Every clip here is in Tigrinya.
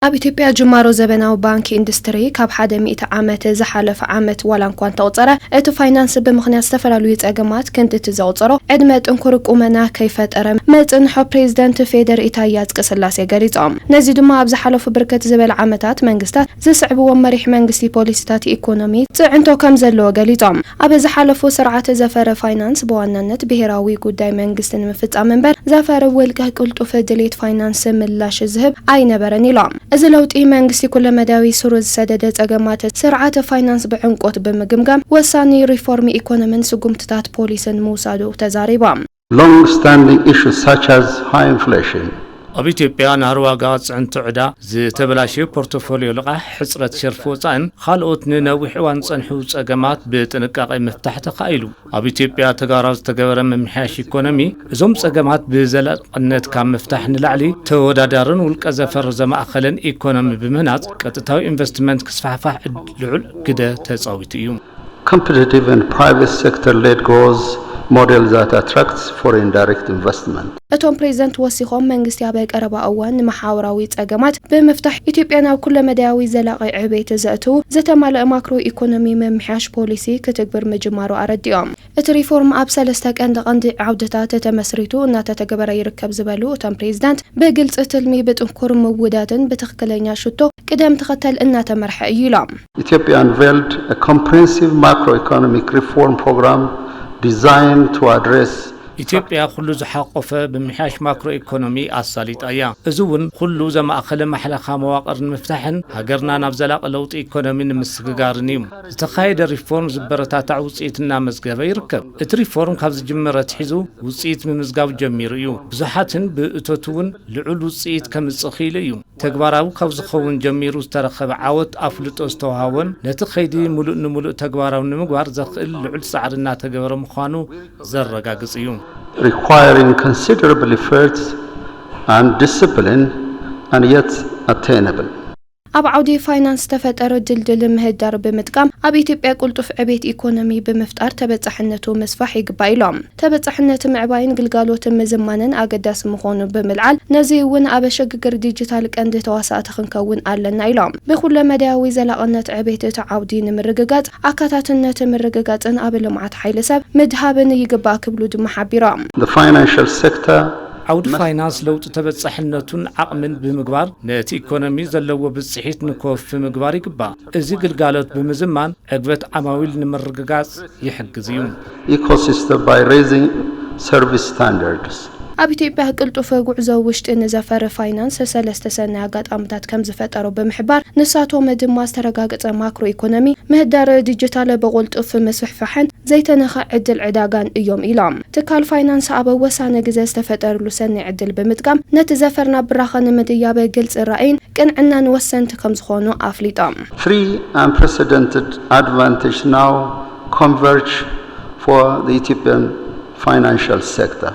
ኣብ ኢትዮጵያ ጅማሮ ዘበናዊ ባንኪ ኢንዱስትሪ ካብ ሓደ ሚእቲ ዓመት ዝሓለፈ ዓመት ዋላ እንኳ እንተቑጸረ፣ እቲ ፋይናንስ ብምኽንያት ዝተፈላለዩ ጸገማት ክንድቲ ዘቑጸሮ ዕድመ ጥንኩር ቁመና ከይፈጠረ ምጽንሖ ፕሬዚደንት ፌዴሪ ኢሳያስ ቀስላሴ ገሊጾም። ነዚ ድማ ኣብ ዝሓለፉ ብርክት ዝበለ ዓመታት መንግስታት ዝስዕብዎም መሪሕ መንግስቲ ፖሊሲታት ኢኮኖሚ ጽዕንቶ ከም ዘለዎ ገሊጾም። ኣብ ዝሓለፉ ስርዓተ ዘፈር ፋይናንስ ብዋናነት ብሄራዊ ጉዳይ መንግስቲ ንምፍጻም እምበር ዘፈር ውልቀ ቅልጡፍ ድሌት ፋይናንስ ምላሽ ዝህብ ኣይነበረን ኢሎም። እዚ ለውጢ መንግስቲ ኩለመዳያዊ ስሩ ዝሰደደ ጸገማት ስርዓተ ፋይናንስ ብዕምቆት ብምግምጋም ወሳኒ ሪፎርም ኢኮኖሚን ስጉምትታት ፖሊስን ምውሳዱ ተዛሪቦም። Long-standing issues such as high inflation, ኣብ ኢትዮጵያ ናህሪ ዋጋ፣ ጽዕንቶ ዕዳ፣ ዝተበላሸየ ፖርቶፎልዮ ልቓሕ፣ ሕጽረት ሸርፊ ወጻእን ካልኦት ንነዊሕ እዋን ዝጸንሑ ጸገማት ብጥንቃቄ ምፍታሕ ተኻኢሉ። ኣብ ኢትዮጵያ ተግባራዊ ዝተገበረ ምምሕያሽ ኢኮኖሚ እዞም ጸገማት ብዘላቕነት ካብ ምፍታሕ ንላዕሊ ተወዳዳርን ውልቀ ዘፈር ዘማእኸለን ኢኮኖሚ ብምህናጽ ቀጥታዊ ኢንቨስትመንት ክስፋሕፋሕ ዕድ- ልዑል ግደ ተጻዊቱ እዩ። competitive and private sector-led growth model that attracts foreign direct investment. እቶም ፕሬዚደንት ወሲኾም መንግስቲ ኣብ ቀረባ እዋን ንመሓውራዊ ጸገማት ብምፍታሕ ኢትዮጵያ ናብ ኩለመዳያዊ ዘላቒ ዕቤት ዘእትው ዝተማልአ ማክሮ ኢኮኖሚ ምምሕያሽ ፖሊሲ ክትግብር ምጅማሩ ኣረዲኦም። እቲ ሪፎርም ኣብ ሰለስተ ቀንዲ ቀንዲ ዓውድታት ተመስሪቱ እናተተገበረ ይርከብ ዝበሉ እቶም ፕሬዚዳንት ብግልፂ ትልሚ ብጥንኩር ምውዳትን ብትኽክለኛ ሽቶ ቅደም ተኸተል እናተመርሐ እዩ ኢሎም። Ethiopia unveiled a comprehensive macroeconomic reform program designed to address ኢትዮጵያ ኩሉ ዝሓቆፈ ብምምሕያሽ ማክሮ ኢኮኖሚ ኣሳሊጣ እያ። እዚ እውን ኩሉ ዘማእኸለ ማሕለኻ መዋቕር ንምፍታሕን ሃገርና ናብ ዘላቒ ለውጢ ኢኮኖሚ ንምስግጋርን እዩ። ዝተኻየደ ሪፎርም ዝበረታታዕ ውፅኢት እናመዝገበ ይርከብ። እቲ ሪፎርም ካብ ዝጅመር ኣትሒዙ ውፅኢት ምምዝጋብ ጀሚሩ እዩ። ብዙሓትን ብእቶት እውን ልዑል ውፅኢት ከምፅእ ክኢሉ እዩ። ተግባራዊ ካብ ዝኸውን ጀሚሩ ዝተረኸበ ዓወት ኣፍልጦ ዝተውሃቦን ነቲ ከይዲ ሙሉእ ንሙሉእ ተግባራዊ ንምግባር ዘኽእል ልዑል ፃዕሪ እናተገበረ ምዃኑ ዘረጋግፅ እዩ። requiring considerable efforts and discipline and yet attainable. ኣብ ዓውዲ ፋይናንስ ዝተፈጠረ ድልድል ምህዳር ብምጥቃም ኣብ ኢትዮጵያ ቅልጡፍ ዕቤት ኢኮኖሚ ብምፍጣር ተበፃሕነቱ ምስፋሕ ይግባእ ኢሎም። ተበፃሕነት ምዕባይን ግልጋሎት ምዝማንን ኣገዳሲ ምዃኑ ብምልዓል ነዚ እውን ኣብ ሽግግር ዲጂታል ቀንዲ ተዋሳእቲ ክንከውን ኣለና ኢሎም። ብኩለመዳያዊ ዘላቕነት ዕቤት እቲ ዓውዲ ንምርግጋፅ ኣካታትነት ምርግጋፅን ኣብ ልምዓት ሓይሊ ሰብ ምድሃብን ይግባእ ክብሉ ድማ ሓቢሮም። The financial sector ዓውዲ ፋይናንስ ለውጢ ተበፃሕነቱን ዓቕምን ብምግባር ነቲ ኢኮኖሚ ዘለዎ ብፅሒት ንኮፍ ምግባር ይግባእ። እዚ ግልጋሎት ብምዝማን ዕግበት ዓማዊል ንምርግጋፅ ይሕግዝ እዩ። ecosystem by raising service standards. ኣብ ኢትዮጵያ ቅልጡፍ ጉዕዞ ውሽጢ ንዘፈር ፋይናንስ ሰለስተ ሰናይ ኣጋጣሚታት ከም ዝፈጠሩ ብምሕባር ንሳቶም ድማ ዝተረጋገፀ ማክሮ ኢኮኖሚ ምህዳር ዲጂታል ብቕልጡፍ ምስፍሕፋሕን ዘይተነኸ ዕድል ዕዳጋን እዮም ኢሎም። ትካል ፋይናንስ ኣብ ወሳኒ ግዜ ዝተፈጠረሉ ሰናይ ዕድል ብምጥቃም ነቲ ዘፈር ናብ ብራኸ ንምድያብ ግልፂ ራእይን ቅንዕናን ወሰንቲ ከም ዝኾኑ ኣፍሊጦም። Three unprecedented advantage now converge for the Ethiopian financial sector.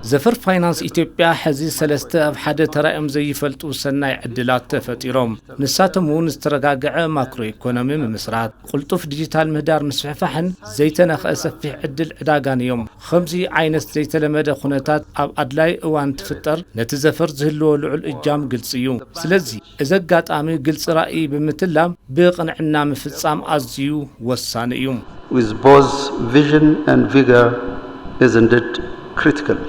ዘፈር ፋይናንስ ኢትዮጵያ ሕዚ ሰለስተ ኣብ ሓደ ተራእዮም ዘይፈልጡ ሰናይ ዕድላት ተፈጢሮም። ንሳቶም እውን ዝተረጋገዐ ማክሮ ኢኮኖሚ ምምስራት፣ ቅልጡፍ ዲጂታል ምህዳር ምስፍሕፋሕን ዘይተነኽአ ሰፊሕ ዕድል ዕዳጋን እዮም። ከምዚ ዓይነት ዘይተለመደ ኩነታት ኣብ ኣድላይ እዋን ትፍጠር ነቲ ዘፈር ዝህልዎ ልዑል እጃም ግልፂ እዩ። ስለዚ እዚ ኣጋጣሚ ግልፂ ራእይ ብምትላም ብቕንዕና ምፍፃም ኣዝዩ ወሳኒ እዩ። With both vision and vigor is indeed critical.